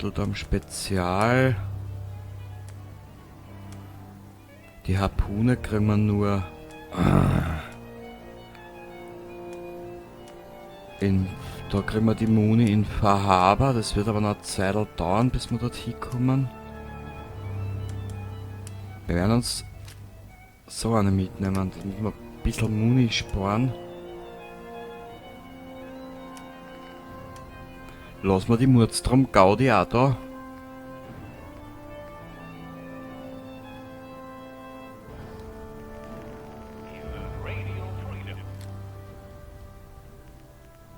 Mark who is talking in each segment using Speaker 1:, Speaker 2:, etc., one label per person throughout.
Speaker 1: Turteldamm Spezial. Die Harpune kriegen wir nur. Da kriegen wir die Muni in Far Harbor. Das wird aber noch eine Zeit dauern, bis wir dort hinkommen. Wir werden uns so eine mitnehmen, damit wir ein bisschen Muni sparen. Lassen wir die Murdstrom Gaudi auch da.
Speaker 2: Hier Radio Freedom.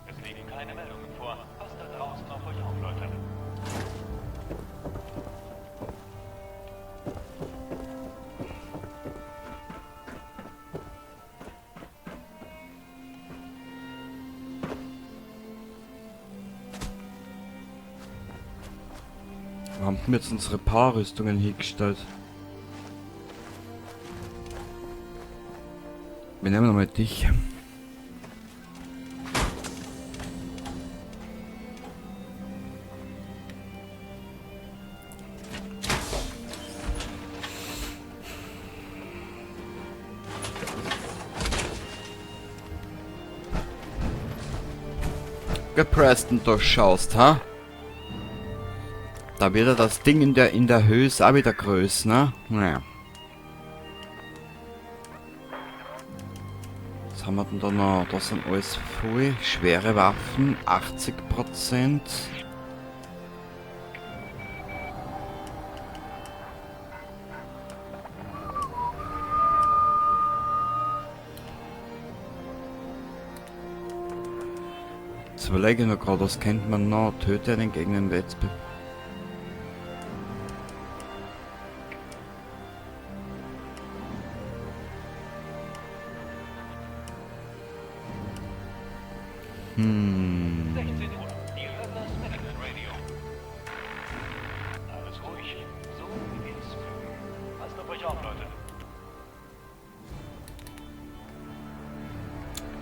Speaker 2: Es liegen keine Meldungen vor. Passt da draußen auf euch auf, Leute.
Speaker 1: Wo haben wir jetzt unsere Powerrüstungen hingestellt? Wir nehmen nochmal dich. Preston, du schaust, ha? Da wird ja das Ding in der Höhe ist auch wieder größer, ne? Naja. Was haben wir denn da noch? Das sind alles voll. Schwere Waffen, 80%. Jetzt überlege ich noch gerade, was kennt man noch? Töte einen Gegner im Wettbewerb.
Speaker 2: 16 Uhr. Ihr hört das Minuteman Radio. Alles ruhig, so wie wir es mögen. Passt auf euch auf, Leute.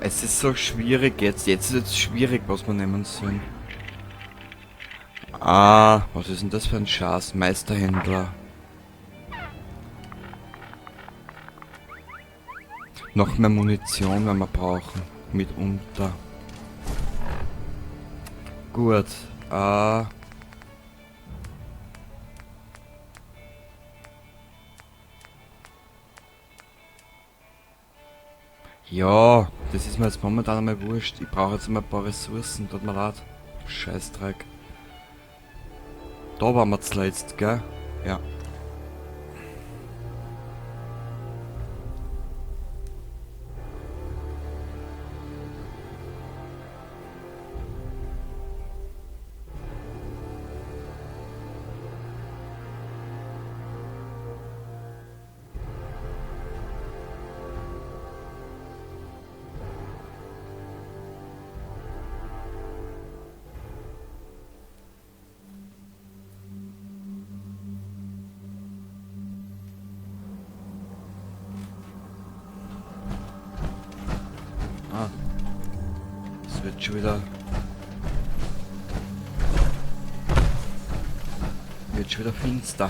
Speaker 1: Es ist so schwierig jetzt. Jetzt ist es schwierig, was wir nehmen sollen. Ah, was ist denn das für ein Schatz? Meisterhändler. Noch mehr Munition werden wir brauchen. Mitunter. Gut. Ja, das ist mir jetzt momentan einmal wurscht. Ich brauche jetzt einmal ein paar Ressourcen. Tut mir leid. Scheißdreck. Da waren wir zuletzt, gell? Ja. Ah. Es wird schon wieder. Wird schon wieder finster.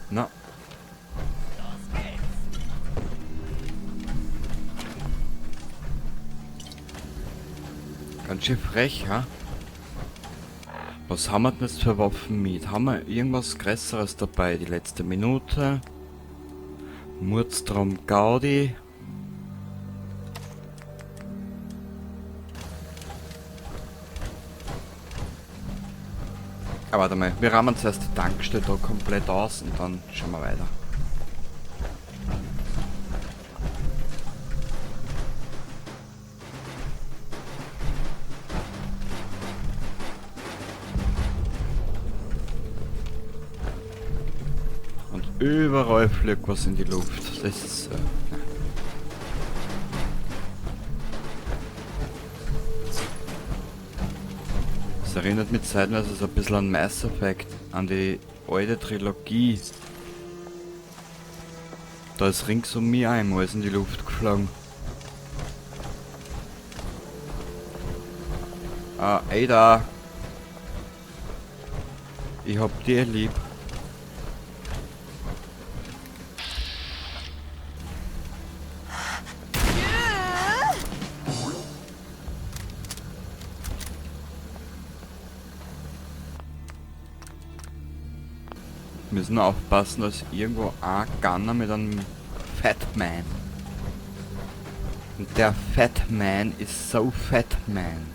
Speaker 1: Na. Ganz schön frech, ha? Was haben wir denn jetzt für Waffen mit? Haben wir irgendwas Größeres dabei? Die letzte Minute. Murdstrom Gaudi. Aber warte mal, wir rammen zuerst die Tankstelle da komplett aus und dann schauen wir weiter. Und überall fliegt was in die Luft. Das ist ja. Das erinnert mich zeitweise so ein bisschen an Mass Effect, an die alte Trilogie. Da ist rings um mich einmal alles in die Luft geflogen. Ah, Ada! Ich hab dich lieb. Wir müssen aufpassen, dass irgendwo ein Gunner mit einem Fat Man. Und der Fat Man ist so Fat Man.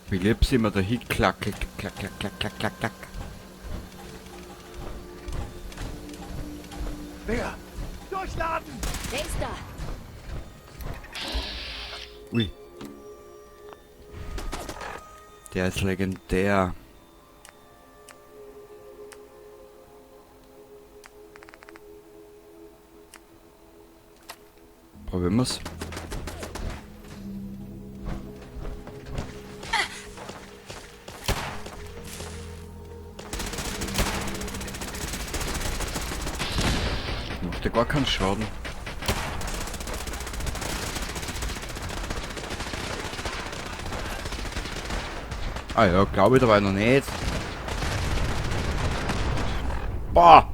Speaker 1: Wie lieb's immer der Hit klack, klack, klack, klack, klack, klack, klack, klack.
Speaker 2: Wer? Durchladen!
Speaker 3: Wer ist da?
Speaker 1: Ui. Der ist legendär. Probieren wir's. Macht ja gar keinen Schaden. Ah ja, glaube ich dabei noch nicht. Boah!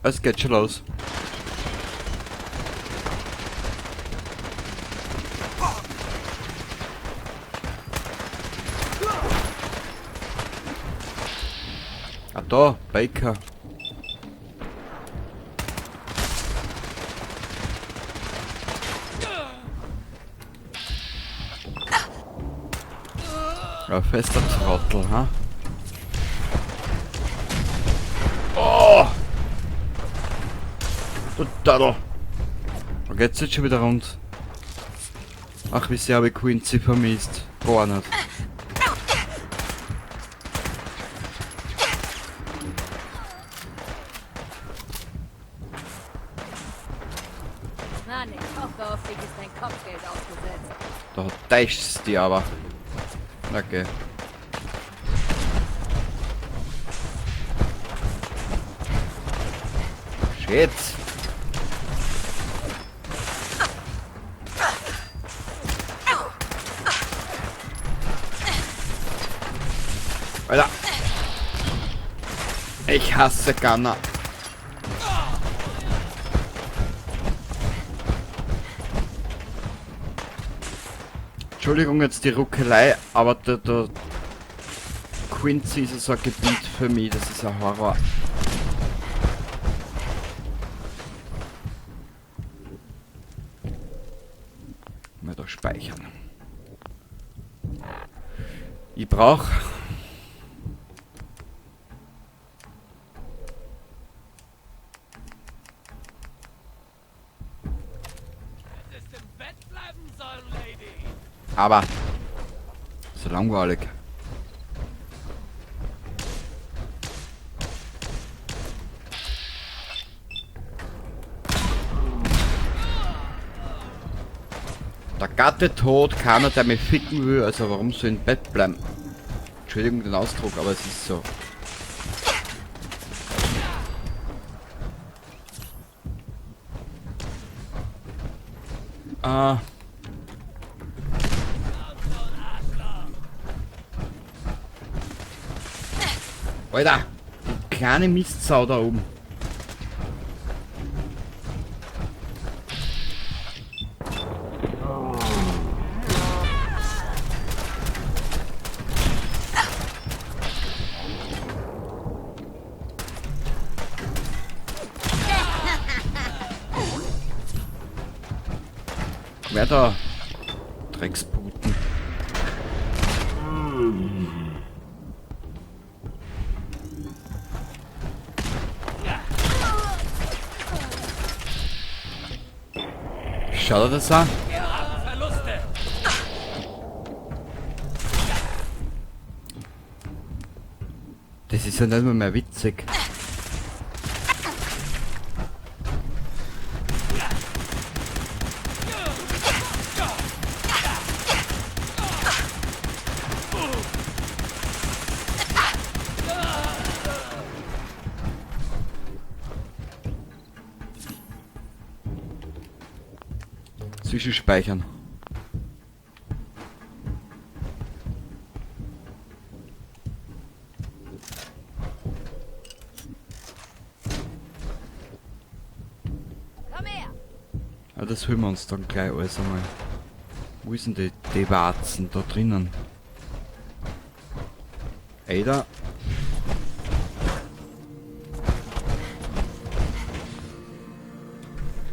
Speaker 1: Es geht schon los. Ah da, Baker. Ja, fester Trottel, ha? Oh! Du Daddel! Da geht's jetzt schon wieder rund. Ach, wie sehr habe ich Quincy vermisst. Gar nicht.
Speaker 3: Mann, ich hoffe, auf dich ist dein Kopfgeld ausgesetzt.
Speaker 1: Da täuscht's die aber. Okay. Shit. Alter. Ich hasse Gunner. Entschuldigung jetzt die Ruckelei, aber der Quincy ist so ein Gebiet für mich, das ist ein Horror. Mal da speichern. Ich brauch Aber so langweilig. Der Gatte tot, keiner, der mich ficken will, also warum soll ich im Bett bleiben? Entschuldigung den Ausdruck, aber es ist so. Ah. Alter, die kleine Mistsau da oben. Wer da? Drecksputen. Schau dir das an.
Speaker 2: Wir haben Verluste.
Speaker 1: Das ist ja nicht mal mehr witzig. Zwischenspeichern.
Speaker 3: Komm her!
Speaker 1: Ja, das holen wir uns dann gleich alles einmal. Wo ist denn die Warzen da drinnen? Ada?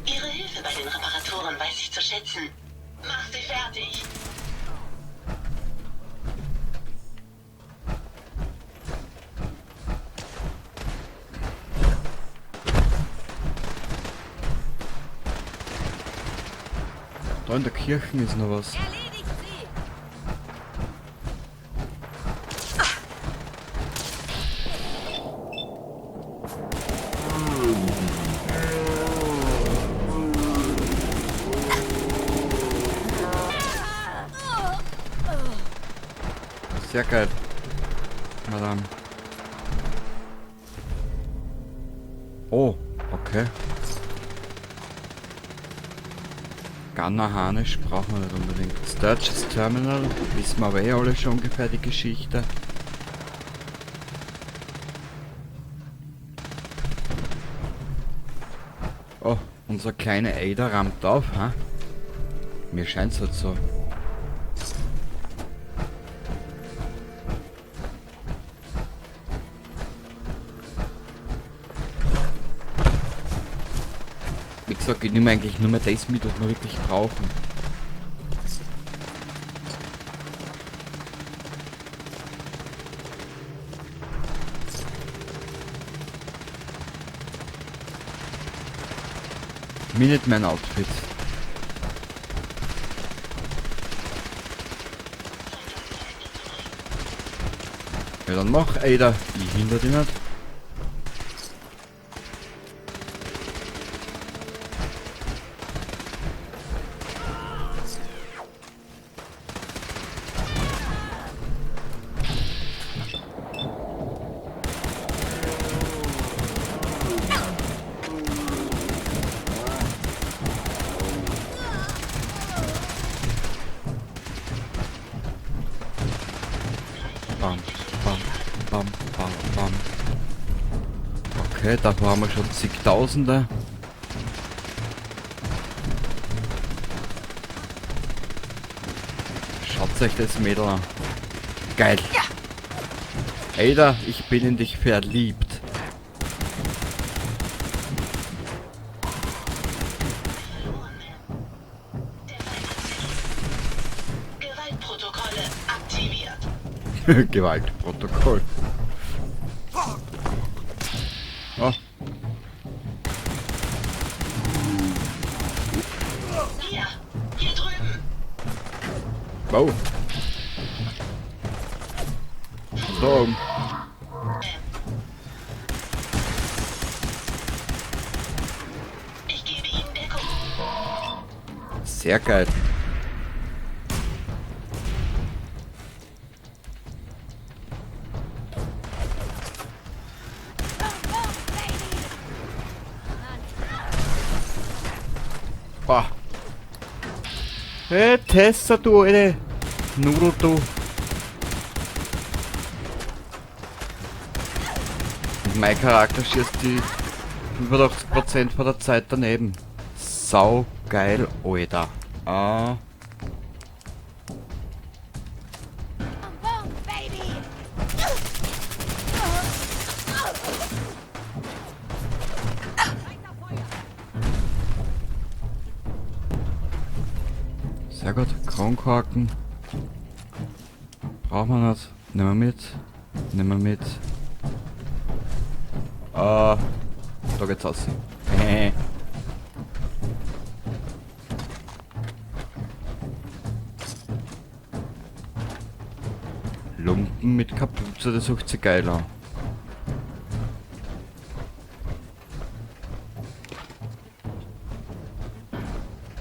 Speaker 4: Ihre Hilfe bei den Reparaturen weiß ich zu schätzen. Mach sie fertig.
Speaker 1: Da in der Kirche ist noch was.
Speaker 3: Erledigt sie!
Speaker 1: Sehr geil. Madame. Oh, okay. Gunner Harnisch brauchen wir nicht unbedingt. Sturgis Terminal, wissen wir aber eh alle schon ungefähr die Geschichte. Oh, unser kleine Ada rammt auf, ha? Mir scheint's halt so. Wie gesagt, ich nehme eigentlich nur mehr das mit, was wir wirklich brauchen. Minuteman Outfit. Ja, dann mach, Ada. Ich hindere dich nicht. Bam, bam, bam, bam, bam. Okay, davor haben wir schon zigtausende. Schaut euch das Mädel an. Geil.
Speaker 3: Ja.
Speaker 1: Ada, ich bin in dich verliebt.
Speaker 4: Gewaltprotokolle aktiviert.
Speaker 1: Gewaltprotokoll. Oh.
Speaker 4: Hier, hier drüben.
Speaker 1: Wow. Da oben.
Speaker 4: Ich gebe Ihnen Deckung.
Speaker 1: Sehr geil. Boah. Hey, Tessa, du alte Nudel, du. Und mein Charakter schießt die 85% von der Zeit daneben. Sau geil, Alter. Ah. Sehr gut, Kronkorken. Brauchen wir nicht. Nehmen wir mit. Nehmen wir mit. Ah, da geht's aus. Typen mit Kapuze, das sucht sich geil an.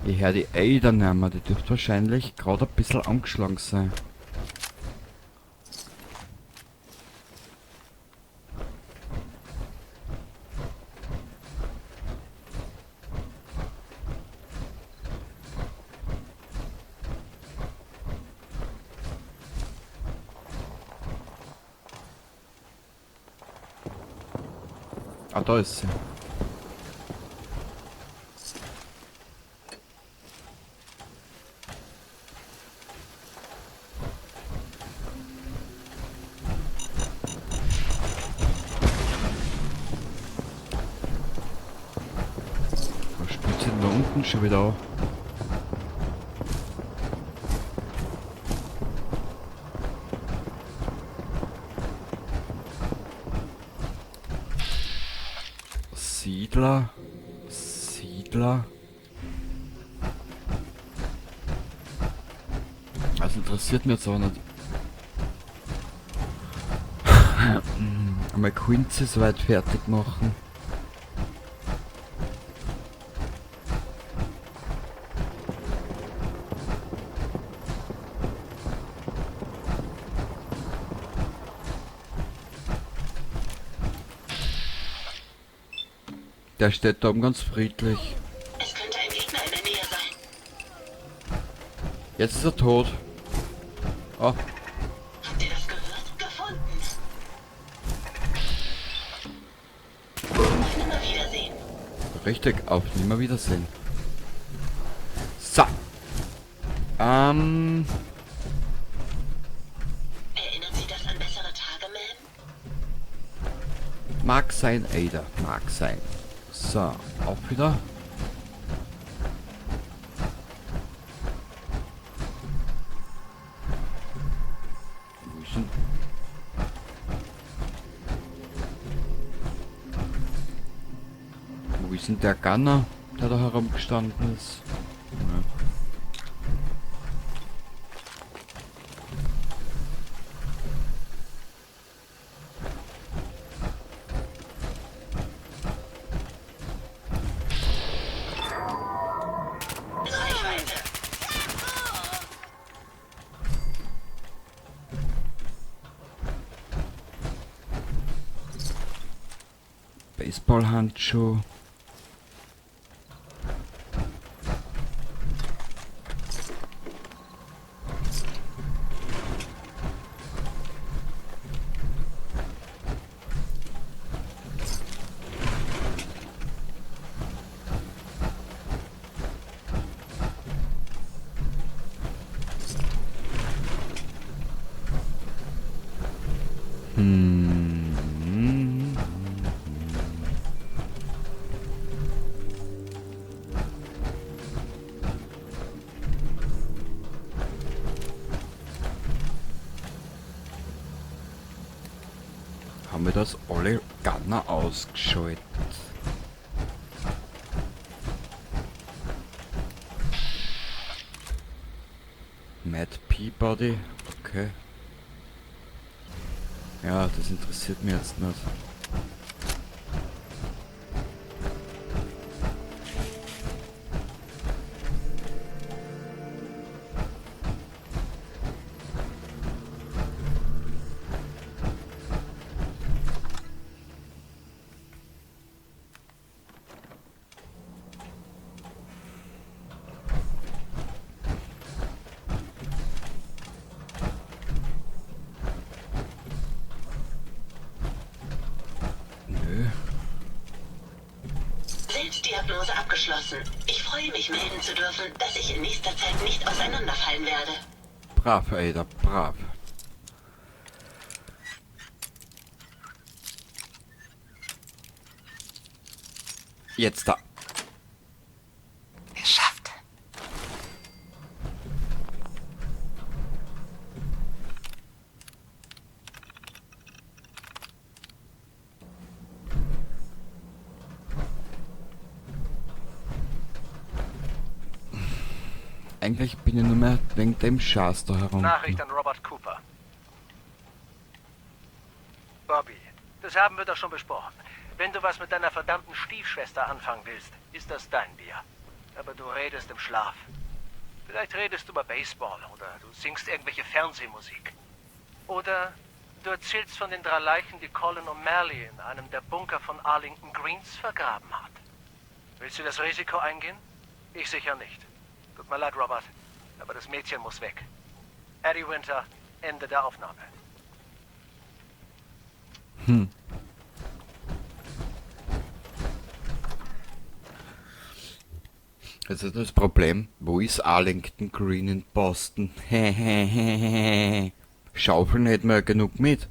Speaker 1: Ich hör die Ada nicht mehr, die dürfte wahrscheinlich gerade ein bisschen angeschlagen sein. Ah, da ist sie. Was spielt sie denn da unten schon wieder an? Siedler, Siedler. Das interessiert mich jetzt aber nicht. Einmal Quincy soweit fertig machen. Der steht da oben ganz friedlich.
Speaker 4: Es könnte ein Gegner in der Nähe sein.
Speaker 1: Jetzt ist er tot. Oh,
Speaker 4: Habt ihr das gehört? Gefunden. Auf Nimmerwiedersehen.
Speaker 1: richtig, auf Nimmerwiedersehen. So.
Speaker 4: Erinnert Sie das an bessere Tage, Ma'am?
Speaker 1: Mag sein, Ada, mag sein. So, auch wieder. Wo ist denn? Wo ist denn der Gunner, der da herumgestanden ist? Ja.
Speaker 4: In Reichweite.
Speaker 1: Baseballhandschuh. Haben wir das alle Gunner ausgeschaltet? Matt Peabody, okay. Ja, das interessiert mich jetzt nicht. Nö.
Speaker 4: Selbstdiagnose abgeschlossen. Ich freue mich, melden zu dürfen, dass ich in nächster Zeit nicht auseinanderfallen werde.
Speaker 1: Brav, Ada, brav. Jetzt da.
Speaker 4: Geschafft.
Speaker 1: Eigentlich bin ich nur mehr wegen dem Scheiß da herum.
Speaker 2: Nachricht an Robert Cooper.
Speaker 5: Bobby, das haben wir doch schon besprochen. Wenn du was mit deiner verdammten Stiefschwester anfangen willst, ist das dein Bier. Aber du redest im Schlaf. Vielleicht redest du über Baseball oder du singst irgendwelche Fernsehmusik. Oder du erzählst von den drei Leichen, die Colin O'Malley in einem der Bunker von Arlington Greens vergraben hat. Willst du das Risiko eingehen? Ich sicher nicht. Tut mir leid, Robert, aber das Mädchen muss weg. Eddie Winter, Ende der Aufnahme.
Speaker 1: Jetzt ist das Problem, wo ist Arlington Green in Boston? Hehehehe. Schaufeln hätten wir ja genug mit.